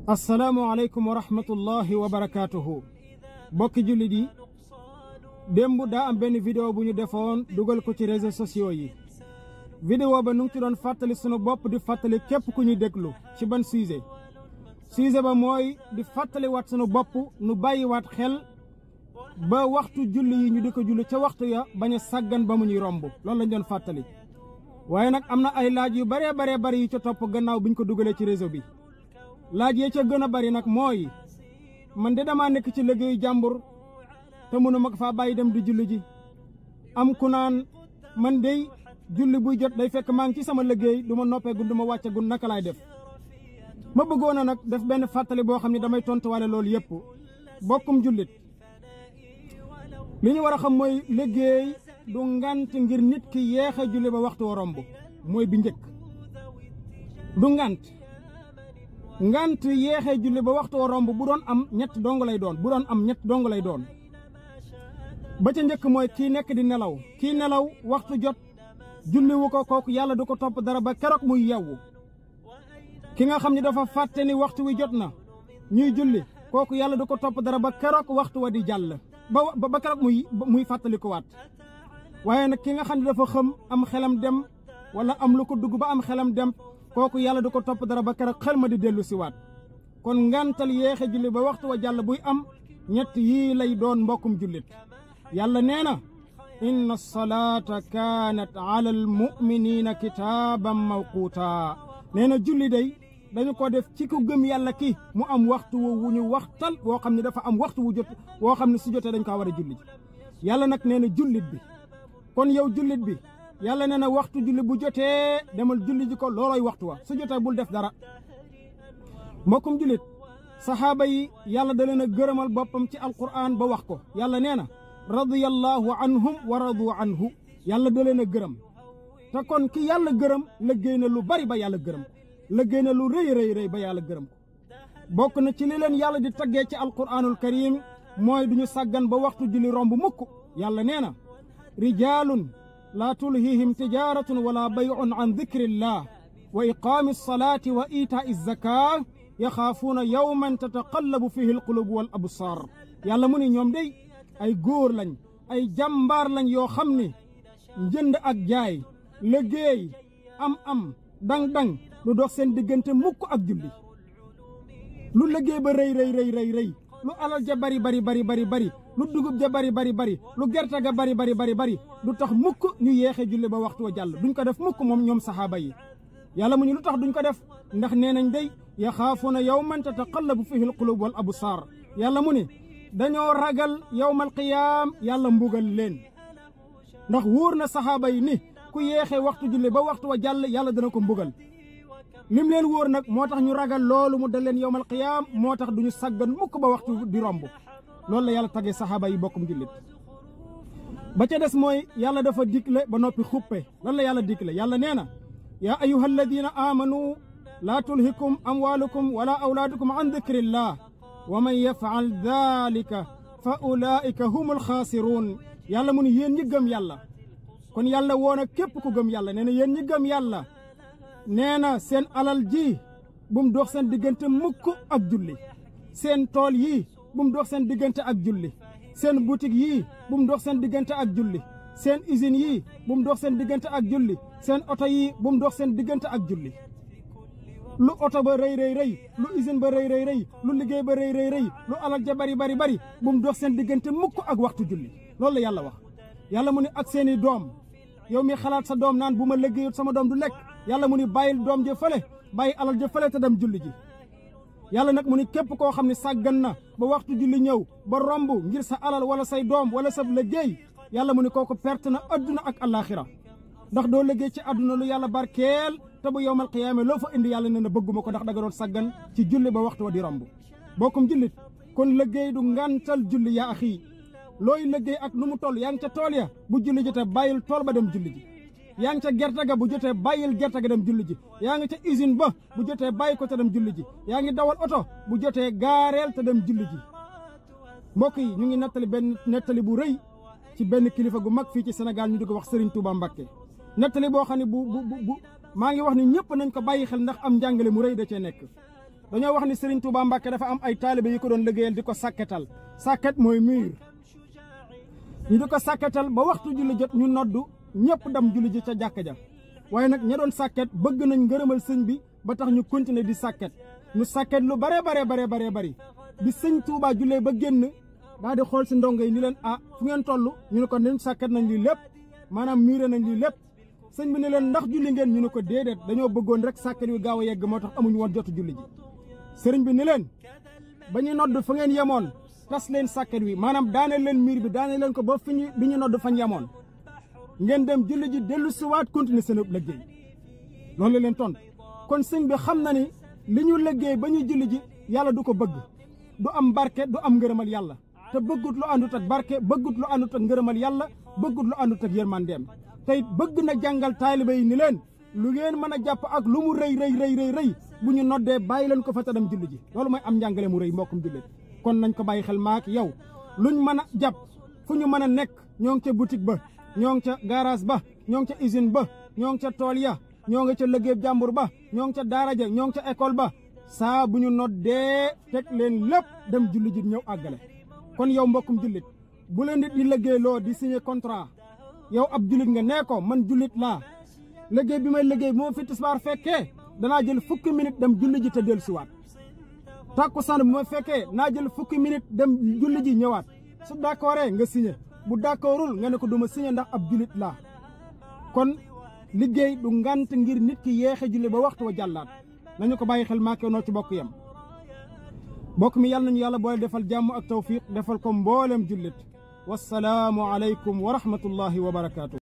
assalaamu aleykum wa rahmatullahi wa barakaatuhu bokki jullit yi démb daa am benn vidéo bu ñu defoon dugal ko ci réseaux sociaux yi vidéo ba nu ngi ci doon fàttali sunu bopp di fàttali képp ku ñuy déglu ci ban sujet ba mooy di fàttali waat sunu bopp nu bàyyiwaat xel ba waxtu julli yi ñu di ko julli ca waxtu ya bañ a sàggan ba mu ñuy romb loolu lañ doon fàttali waaye nag am na ay laaj yu baree bari yu ca topp gannaaw biñ ko dugalee ci réseau bi laaj yee ca gën a bari nag mooy man de damaa nekk ci liggéeyu jàmbur te mënu ma faa bàyyi dem di julli ji am ku naan man dey julli buy jot day fekk maa ngi ci sama liggéey du ma noppee gun du ma wàcce gun naka laay def ma bëggoon a nag def benn fàttali boo xam ne damay tontuwaale loolu yëpp bokkum jullit li ñu war a xam mooy liggéey du ngant ngir nit ki yeexe julli ba waxtu wa romb mooy bi njëkk du ngant yeexe julli ba waxtu wa romb bu doon am ñett dong lay doon ba ca njëkk mooy kii nekk di nelaw kii nelaw waxtu jot julli wu ko kooku yàlla du ko topp dara ba keroog muy yewwu ki nga xam ne dafa fàtte ni waxtu wi jot na ñuy julli kooku yàlla du ko topp dara ba keroog waxtu wa di jàll ba keroog muy fàttali ko waat waaye nag ki nga xam ne dafa xëm am xelam dem wala am lu ko dugg ba am xelam dem kooku yàlla du ko topp dara ba keroog xel ma di dellu si waat kon ngantal yeexe julli ba waxtu wa jàll buy am ñett yii lay doon mbokkum jullit yàlla nee na inna salaata kaanat ala al muminina kitaaban mawquuta nee na julli day dañu ko def ci ku gëm yàlla ki mu am waxtu wu ñu waxtal woo xam ne dafa am waxtu wu jot woo xam ne su jotee dañ ko war a julli ji yàlla nag nee na jullit bi kon yow jullit bi yàlla nee na waxtu julli bu jotee demal julli ji ko loolooy waxtu wa su jotee bul def dara mbokkum jullit saxaaba yi yàlla da leen a gërëmal boppam ci alquran ba wax ko yàlla nee na radiyallahu anhum wa radu anhu yàlla da leen a gërëm te kon ki yàlla gërëm liggéey na lu bari ba yàlla gërëm liggéey na lu rëy ba yàlla gërëm ko bokk na ci li leen yàlla di taggee ci alquranul karim mooy duñu sàggan ba waxtu julli romb mukk yàlla nee na rijaalun laa tulhihim tijaratun wala bay'un an dikrillah wa iqaami alsalati wa itaa alzaka yaxaafuuna yawman tataqallabu fihi alqulubu wal absar yàlla mu ni ñoom day ay góor lañ ay jàmbaar lañ yoo xam ni njënd ak jaay liggéey am dang lu dox seen diggante mukk ak julli lu liggéey ba rëy lu alal ja bari lu dugub ja bari lu gerte ga bari du tax mukk ñu yeexe julli ba waxtu wa jàll duñ ko def mukk moom ñoom saxaaba yi yàlla mu ñu lu tax duñ ko def ndax nee nañ day yaxaafuuna yawman tataqallabu fihi alqulub wal absar yàlla mu ni dañoo ragal yawmal qiyaam yàlla mbugal leen ndax wóor na saxaaba yi ni ku yeexe waxtu julli ba waxtu wa jàll yàlla dana ko mbugal lim leen wóor nag moo tax ñu ragal loolu mu dal leen yawmal qiyaam moo tax duñu saggan mukk ba waxtu di romb loolu la yàlla tagee saxaaba yi bokkum jullit ba ca des mooy yàlla dafa digle ba noppi xuppe lan la yàlla digle yàlla nee na yaa ayyuha alladina amanu laa tulhikum amwalukum wala awlaadukum an dikrillah wa man yafal dalika fa ulaika humul xaasiruun yàlla mu ni yéen ñi gëm yàlla kon yàlla woon a képp ku gëm yàlla nee na yéen ñi gëm yàlla nee na seen alal ji bu mu dox seen diggante mukk ak julli seen tool yii bu mu dox seen diggante ak julli seen boutique yii bu mu dox seen diggante ak julli seen usine yii bu mu dox seen diggante ak julli seen oto yii bu mu dox seen diggante ak julli lu oto ba rëy lu usine ba rëy lu liggéey ba rëy lu alal ja bari bu mu dox seen diggante mukk ak waxtu julli loolu la yàlla wax yàlla mu ni ak seeni doom yow mi xalaat sa doom naan bu ma liggéeyut sama doom du lekk yàlla mu ni bàyyil doom ja fële bàyyi alal ja fële te dem julli ji yàlla nag mu ni képp koo xam ne sàggan na ba waxtu julli ñëw ba romb ngir sa alal wala say doom wala sa liggéey yàlla mu ni kooku perte na adduna ak alaxira ndax doo liggéey ci adduna lu yàlla barkeel te bu yowmal qiyaama loo fa indi yàlla ne na bëgguma ko ndax da nga doon sàggan ci julli ba waxtu wa di romb bokkum jullit kon liggéey du ngantal julli yaa axi looy liggéey ak nu mu toll yaa ngi ca tool ya bu julli jotee bàyyil tool ba dem julli ji yaa ngi ca gerte ga bu jotee bàyyil gerte ga dem julli ji yaa ngi ca usine ba bu jotee bàyyi ko te dem julli ji yaa ngi dawal oto bu jotee gaareel te dem julli ji mbokk yi ñu ngi nettali benn nettali bu rëy ci benn kilifa gu mag fii ci Sénégal ñu di ko wax Serigne Touba Mbacké nettali boo xam ne maa ngi wax ni ñëpp nañ ko bàyyi xel ndax am njàngale mu rëy da cee nekk dañoo wax ni Serigne Touba Mbacke dafa am ay taalibe yi ko doon liggéeyal di ko sàkketal sàkket mooy mur ñu di ko sàkketal ba waxtu julli jot ñu noddu ñëpp dem julli ji ca jàkka ja waaye nag ña doon sàkket bëgg nañ ngërëmal sëñ bi ba tax ñu continuer di sàkket ñu sàkket lu bare bari bi sëñ Touba jullee ba génn daa di xool si ndongo yi ni leen fu ngeen toll ñu ne ko nen sàkket nañ lii lépp maanaam muré nañ lii lépp sëñ bi ne leen ndax julli ngeen ñu ne ko déedéet dañoo bëggoon rek sàkket wi gaaw a yegg moo tax amuñu woon jotu julli ji sëriñ bi ni leen ba ñu nodd fa ngeen yemoon tas leen sàkket wi maanaam daane leen mur bi daane leen ko ba bi ñu nodd fañ yemoon ngeen dem julli ji dellu siwaat continuer seen liggéey loolu la leen tont kon sëñ bi xam na ni li ñu liggéey ba ñu julli ji yàlla du ko bëgg du am barke du am ngërëmal yàlla te bëggut lu àndut ak barke bëggut lu àndut ak ngërëmal yàlla bëggut lu àndut ak yërmandeem tey bëgg na jàngal taaliba yi ni leen lu ngeen mën a jàpp ak lu mu rëy bu ñu noddee bàyyi leen ko fa ta dem julli ji loolu mooy am njàngale mu rëy mbokkum jullit kon nañ ko bàyyi xel maak yow luñ mën a jàpp fu ñu mën a nekk ñoo ngi ca boutique ba ñoo ngi ca garage ba ñoo ngi ca usine ba ñoo ngi ca tool ya ñoo ngi ca liggéey jàmbur ba ñoo ngi ca daara ja ñoo ngi ca école ba saa bu ñu noddee teg leen lépp dem julli ji ñëw àggale kon yow mbokkum jullit bu leen di liggéeyloo di signé contrat yow ab jullit nga nee ko man jullit laa liggéey bi may liggéey moo fi tisbaar fekkee danaa jël fukki minute dem julli ji te dellu siwaat takkusaan bu ma fekkee naa jël fukki minute dem julli ji ñëwaat su d'accordee nga signé bu d'accordul nga ne ko du ma signé ndax ab jullit laa kon liggéey du ngant ngir nit ki yeexe julli ba waxtu wa jàllaat nañu ko bàyyi xel maake noo ci bokk yam bokk mi yàlla nañu yàlla boole defal jàmm ak tawfiq defal ko mboolem jullit wassalaamu aleykum wa rahmatullahi wa barakaatu